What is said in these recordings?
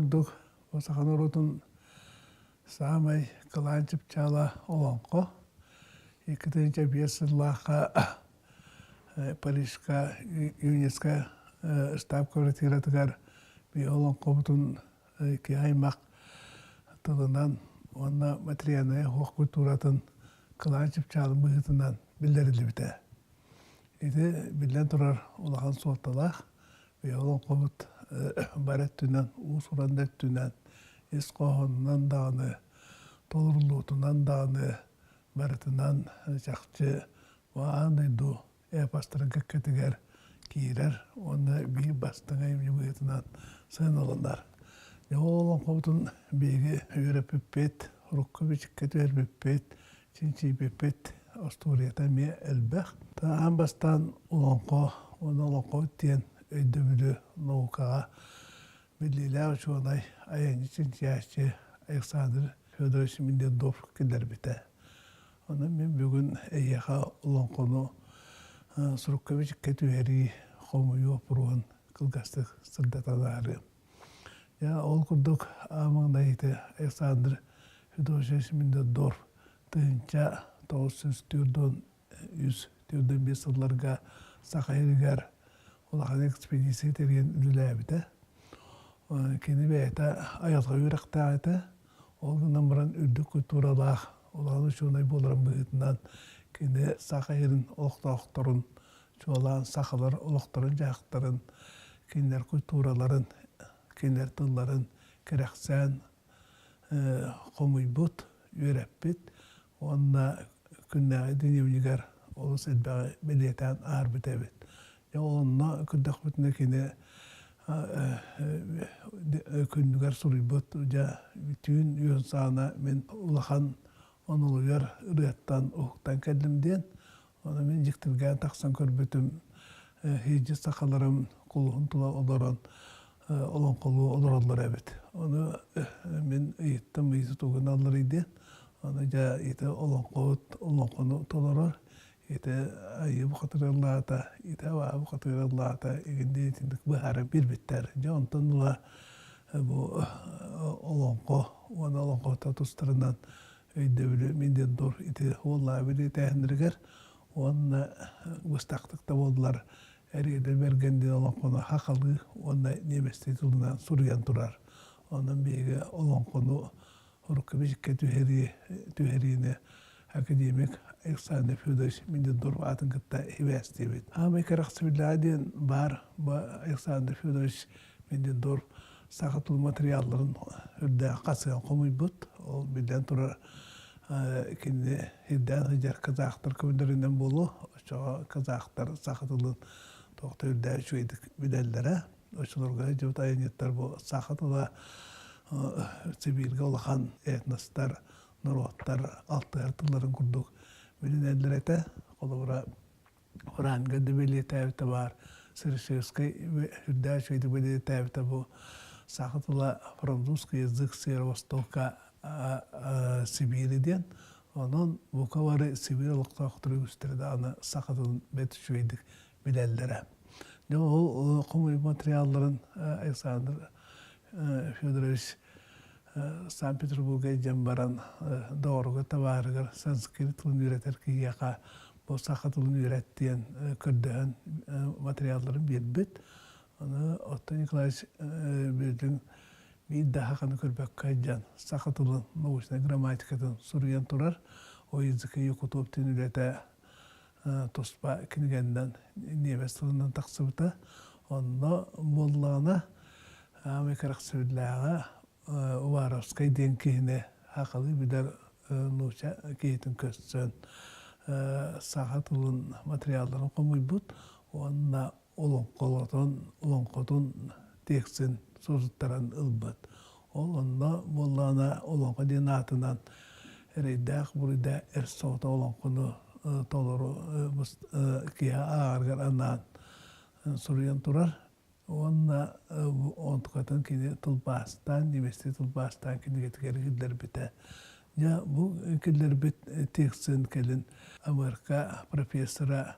курдук, бу саха норуотун саамай кылаан чыпчаала олоҥхо. 2005 сыллаахха Парижка ЮНЕСКО штаб квартиратыгар би олоҥхобутун киһи аймах тылынан уонна материальнай оһох культуратын кылаан чыпчаалын быһыытынан биллэриллибитэ. Ити биллэн турар улахан суолталаах. Биһи олоҥхобут бары өттүнэн, уус-уран да өттүнэн, ис хоһоонунан даҕаны, толоруллуутунан даҕаны барытынан чахчы аан дойду эпостарын кэккэтигэр киирэр уонна биир бастыҥ айымньы быһыытынан сыаналанар. Дьэ ол олоҥхобутун биһиги үөрэппиппит, урукку бичиккэ түһэрбиппит, чинчийбиппит остуоруйата эмиэ элбэх. Аан бастаан олоҥхо уонна олоҥхобут диэн өйдөбүлү наукаҕа биллиилээх учуонай, айанньыт чинчийээччи Александр Федорович Мендельдов киллэрбитэ. Онон мин бүгүн эйиэхэ олоҥхону сурукка-бичиккэ түһэрии, хомуйуу боппуруоһун кылгастык сырдатан аарыам. Дьэ, ол курдук маҥнай ити Александр Федосьевич Мендельдорф 1943 сылларга Саха сиригэр улахан экспедиция тэрийэн үлэлээбитэ. Кини бэйэтэ айылҕа үөрэхтээх этэ. Ол гынан баран үрдүк культуралаах улахан учуонай буоларын быһыытынан кини Саха сирин олохтоохторун, чуолаан сахалар олохторун-дьаһахтарын, кинилэр культураларын, кинилэр тылларын кэрэхсээн хомуйбут, үөрэппит уонна күннээҕи дневнигэр олус элбэҕи бэлиэтээн аарбыт эбит. Дьэ онно көрдөхпүтүнэ кини күннүгэр суруйбут дьэ түүн үөн саҕана мин улахан онолуйар ырыаттан уһуктан кэллим диэн. Ону мин дьиктиргээн тахсан көрбүтүм һиидьи сахаларым кулуһун тула олорон олоҥхолуу олороллор эбит. Ону мин ыйыттым ыйыты тугун алларый диэн. Ону дьэ ити олоҥхобут олоҥхону толорор ити айыы бухатыраллаата, ити абаа бухатыраллаата игин итинник быһааран биэрбиттэр. Дьэ онтон ыла бу олоҥхо уонна олоҥхото тустарынан өйдөбүлү мин диэн дур ити уоллаа билиэтээһиннэригэр уонна быстахтык да буоллар Эриэдэ Бэргэн диэн олоҥхону хахалыы уонна немецтии тылынан суруйан турар. Онон биһиги олоҥхону урукку бичиккэ түһэрии түһэриини академик Александр Федорович Миндендорф аатын кытта сибээстиибит. Аамай кэрэхсэбиллээҕэ диэн баар бу Александр Федорович Миндендорф саха тыл материалларын үрдээх хасыһан хомуйбут. Ол биллэн турар кинини ирдээн сылдьар казахтар көмөлөрүнэн буолуо. Оччоҕо казахтар саха тылын туох да үрдээх үчүгэйдик билэллэрэ. Оччолорго дьыбыт айанньыттар бу саха тыла Сибииргэ улахан этностар, норуоттар алтыһар тылларын курдук билинэллэр этэ. Холобура, Уранга да бэлиэтээбитэ баар, Сырышевскай үрдээх үчүгэйдик бэлиэтээбитэ бу саха тыла французский язык Северо-Востока Сибири диэн. Онон бука бары Сибиир олохтоохторо үгүстэрэ даҕаны саха тылын бэрт үчүгэйдик билэллэрэ. Дьэ ол хомуйуу материалларын Александр Федорович Санкт-Петербурга илдьэн баран доҕоругар табаарыгар санскрит тылын үөрэтэр киһиэхэ бу саха тылын үөрэт диэн көрдөһөн материалларын биэрбит. Аны Оттон Николаевич Бүөтүн биир да саханы көрбөккө сылдьан саха тылын научнай грамматикатын суруйан турар. О языке якутов диэн үлэтэ туспа кинигэннэн ньиэмэс тылынан тахсыбыта. Онно буоллаҕына аамай кэрэхсэбиллээҕэ Уваровскай диэн киһини сахалыы билэр нуучча киһитин көрсөн саха тылын материалларын хомуйбут уонна олоҥхолотон олоҥхотун текстин суруттаран ылбыт. Ол онно буоллаҕына олоҥхо диэн аатынан эрэйдээх буруйдаах эр соҕотох олоҥхону толору киһи ааҕарыгар анаан суруйан турар. Уонна онтукатын кини тылбаастаан, немецтии тылбаастаан кинигэтигэр киллэрбитэ. Дьэ, бу киллэрбит текстин кэлин АМРК профессора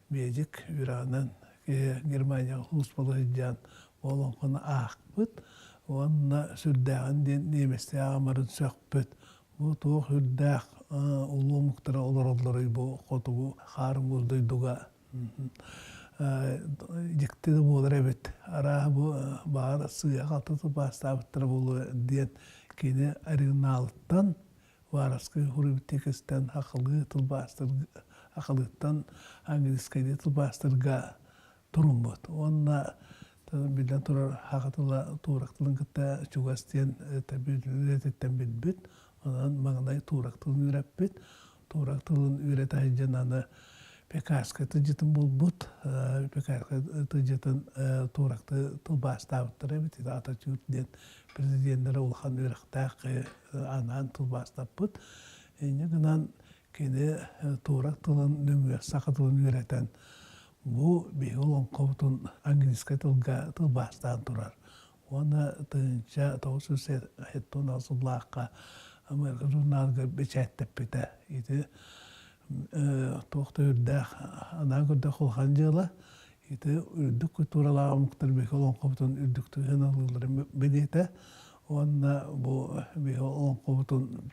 медик үөрэҕинэн Германияҕа сулууспалыы сылдьан олоҥхону аахпыт. Уонна сүрдээҕин диэн немецтии аҕамарын сөхпүт. Бу туох үрдээх улуу омуктара олороллоруй бу хотугу хаар-муус дойдуга дьикти да буолар эбит. Арааһа бу баҕар сыыһа-халты тылбаастаабыттара буолуо диэн кини оригиналыттан Варовскай хуруйбут сахалыы тылбаастарга сахалыыттан английскайдыы тылбаастарга туруммут. Уонна биллэн турар саха тыла туурак тылын кытта чугас диэн үлэтиттэн билбит. Онон маҥнай туурак тылын үөрэппит. Туурак тылын үөрэтэ сылдьан аны Пекарскай тылдьытын булбут. Пекарскай тылдьытын тууракты тылбаастаабыттар эбит. Ататюрк диэн президеннэрэ улахан үөрэхтээх анаан тылбаастаппыт. Инньэ гынан кини туурак тылын нөҥүө саха тылын үөрэтэн бу биһиги олоҥхобутун английскай тылга тылбаастаан турар. Уонна 1976 сыллаахха Америка журналга бэчээттэппитэ. Ити туох да үрдээх, анаан көрдөх улахан дьыала. Ити үрдүк культуралаах омуктар биһиги олоҥхобутун үрдүктүк сыаналыылларын бэлиэтэ. Уонна бу биһиги олоҥхобутун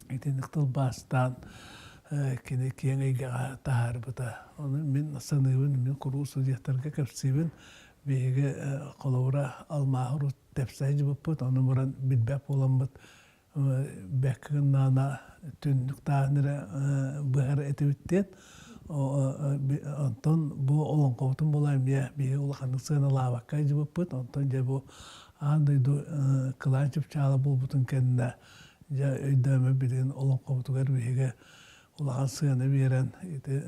итинник тылбаастаан кини киэҥ эйгэҕэ таһаарбыта. Ону мин саныыбын, мин куруук судьуйаттарга кэпсиибин. Биһиги холобура алмааһы урут тэпсэ сылдьыбыппыт, ону баран билбэт буоламмыт бэккэ гыннаана түннүк тааһын эрэ быһар этибит диэн. Онтон бу олоҥхобутун була эмиэ биһиги улаханнык сыаналаабакка сылдьыбыппыт. Онтон дьэ бу аан дойду кылаан чыпчаала буолбутун кэннэ дьэ өйдөөмө билигин олоҥхобутугар биһиги улахан сыана биэрэн ити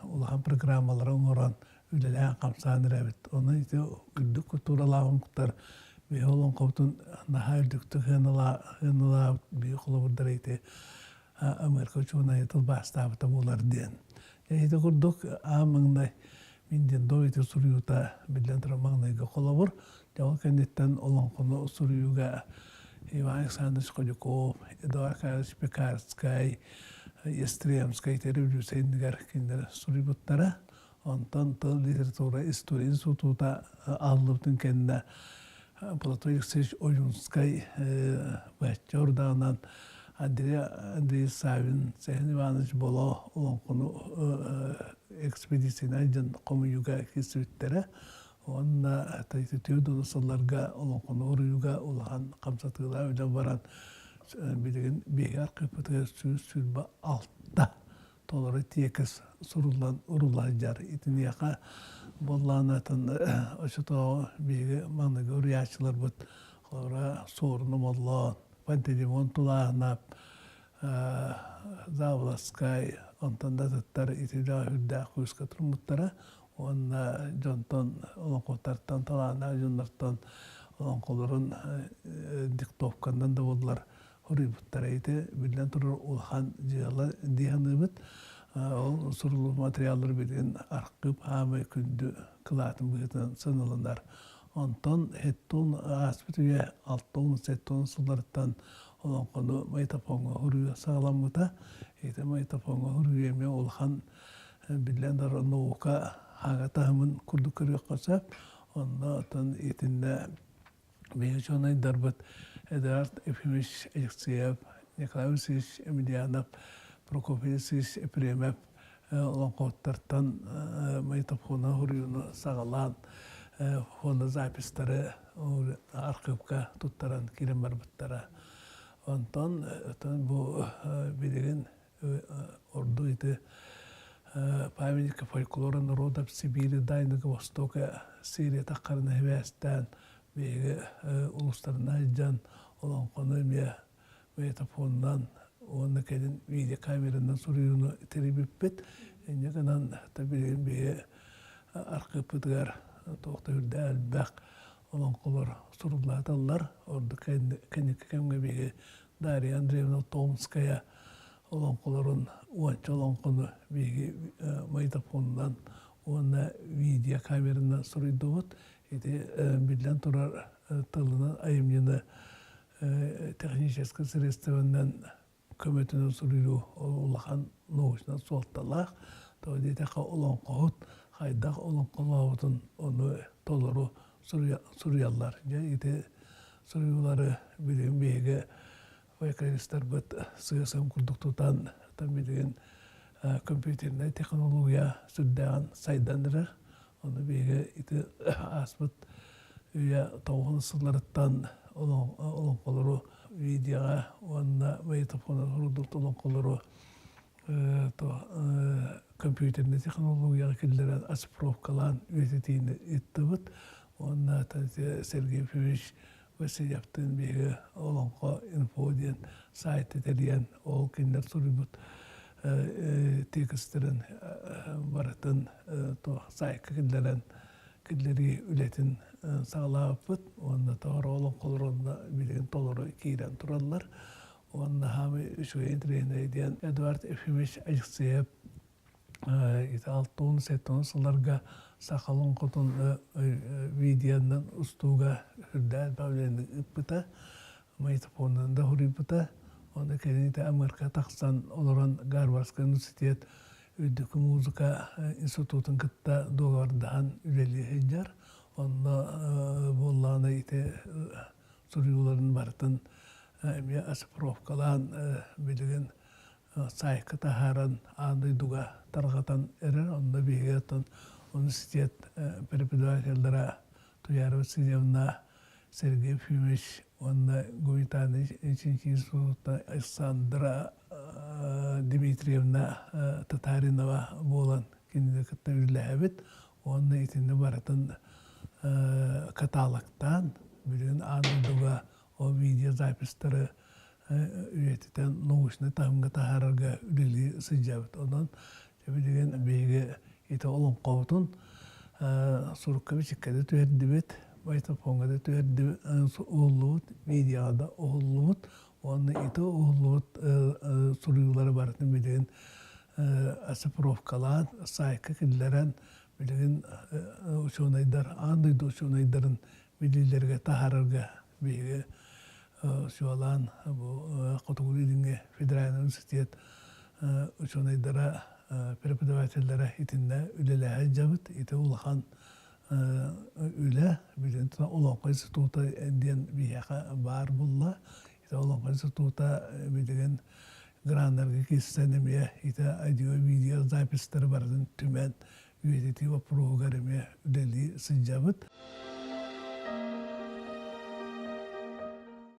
улахан программалары оҥорон үлэлээн-хамсаан эрэбит. Онон ити үрдүк культуралаах омуктар биһи олоҥхобутун наһаа үрдүктүк сыаналаабыт биһи холобурдара ити Америка учуонайа тылбаастаабыта буолар диэн. Ити курдук аан маҥнай мин диэн доо ити суруйуута биллэн турар маҥнайгы холобур. Дьэ ол кэнниттэн олоҥхону суруйууга Иван Александрович Куликов, Эдуард Карлович Пекарскай, Ястремскай революция иннигэр кинилэр суруйбуттара. Онтон тыл литература история института аһыллыбытын кэннэ Платон Алексеевич Ойунскай быһаччы ордаҕынан Андрей Андрей Савин, Сэһэн Иванович Боло олоҥхону экспедициянан дьон хомуйууга киирсибиттэрэ. Уонна түөрт сылларга олоҥхону уруйууга улахан хамсатыылаах үлэ баран билигин биһиги архыыппытыгар 126 толору тиэкис суруллан урулла сылдьар. Итиниэхэ буоллаҕына оччотооҕу биһиги маҥнайгы уруйааччыларбыт холобура Суорун Омоллоон, Пантелеймон Тулааһынап, Заболоцкай, онтон да атыттар ити үлэҕэ үрдээх күүскэ туруммуттара уонна дьонтон олоҥхоттартан талааннаах дьоннортон олоҥхолорун диктовканан да буоллар хоруйбуттара. Ити биллэн турар улахан дьыала дии саныыбыт. Ол суруллубут материаллар билигин архыып аамай күндү кылаатын быһыытынан сыаналанар. Онтон хеттун ааспыт үйэ 60-70 сылларыттан олоҥхону магнитофоҥҥа хоруйа саҕаламмыта. Ити магнитофоҥҥа хоруйа эмиэ улахан биллэн турар наука хаҥа таһымын курдук көрүөххэ сөп. Онно оттон итиннэ Биһиги учуонайдарбыт Эдуард Ефимович Алексеев, Николай Васильевич Емельянов, Прокопий Алексеевич Ефремов олоҥхоһуттартан магнитофона суруйууну саҕалаан фонозаписьтары архыыпка туттаран киирэн барбыттара. Онтон бу билигин ордук ити памятника фольклора народов Сибири, Дальнего Востока Сирия таххарына сибээстээн биһиги улуустарынан сылдьан олоҥхону эмиэ магнитофонунан уонна кэлин видеокамеранан суруйууну тэрийбиппит. Инньэ гынан билигин биһиги архыыппытыгар туох да үрдээх элбэх олоҥхолор суруллааталлар. Ордук кэнники кэмҥэ биһиги Дарья Андреевна Томская олоҥхолорун уонча олоҥхону биһиги магнитофонунан уонна видеокамеранан суруйдубут. Ити биллэн турар тылынан айымньыны техническэй средствонан көмөтүнэн суруйуу ол улахан научнай суолталаах. Тоҕо диэтэххэ олоҥхоһут хайдах олоҥхолообутун ону толору суруйаллар. Дьэ ити суруйуулары билигин биһиги фольклористарбыт сыа-сыам курдук тутан, билигин компьютернай технология сүрдээҕин сайдан эрэр. Ону биһиги ити ааспыт үйэ тоҕуһун сылларыттан олоҥхолору видеоҕа уонна магнитофонар суруйбут олоҥхолору компьютернай технологияҕа киллэрэн оцифровкалаан үйэтитиини ыыттыбыт. Уонна Сергей Ефимович Васильевтыын биһиги Олоҥхо инфо диэн сайты тэрийэн, ол кинилэр суруйбут текстэрин барытын сайтка киллэрэн, киллэрии үлэтин саҕалаабыппыт. Уонна тоҕо олоҥхолор онно билигин толору киирэн тураллар. Уонна хаамай үчүгэй интэриэһинэй диэн Эдуард Ефимович Алексеев ити 60-70 сылларга саха олоҥхотун видеонан устууга үрдээн павильоны ыыппыта, магнитофонунан да суруйбута. Оны кэлин ити Америка тахсан олорон Гарвардскай университет үрдүкү музыка институтун кытта дуогабардаһан үлэлии сылдьар. Онно буоллаҕына ити суруйууларын барытын эмиэ оцифровкалаан билигин сайтка таһааран аан дойдуга тарҕатан эрэр. Онно биһиги оттон университет преподавателлара Туяра Васильевна, Сергей Ефимович уонна гуманитарный институтта Александра Дмитриевна Татаринова буолан кинини кытта үлэлээбит уонна итини барытын каталогтаан билигин аан дойдуга ол видеозаписьтары үйэтитэн научнай таһымҥа таһаарарга үлэлии сылдьабыт. Онон билигин биһиги ити олоҥхобутун сурукка бичиккэ да түһэрдибит, магнитофоҥҥа да түһэрдибит, уһуллубут, видеоҕа да уһуллубут. Уонна ити уһуллубут суруйуулары барытын билигин оцифровкалаан, сайтка киллэрэн, билигин учуонайдар, аан дойду учуонайдарын билиилэргэ таһаарарга биһиги чуолаан бу Хотугу Илиҥҥи федеральнай университет учуонайдара, преподавателлэрэ итиннэ үлэлэһэ сылдьабыт. Ити улахан үлэ, билигин Олоҥхо института диэн биһиэхэ баар буолла. Ити Олоҥхо института билигин граннарга киирсэн эмиэ ити аудио-видео записьтары барытын түмэн үйэтитии боппуруоһугар эмиэ үлэлии сылдьабыт.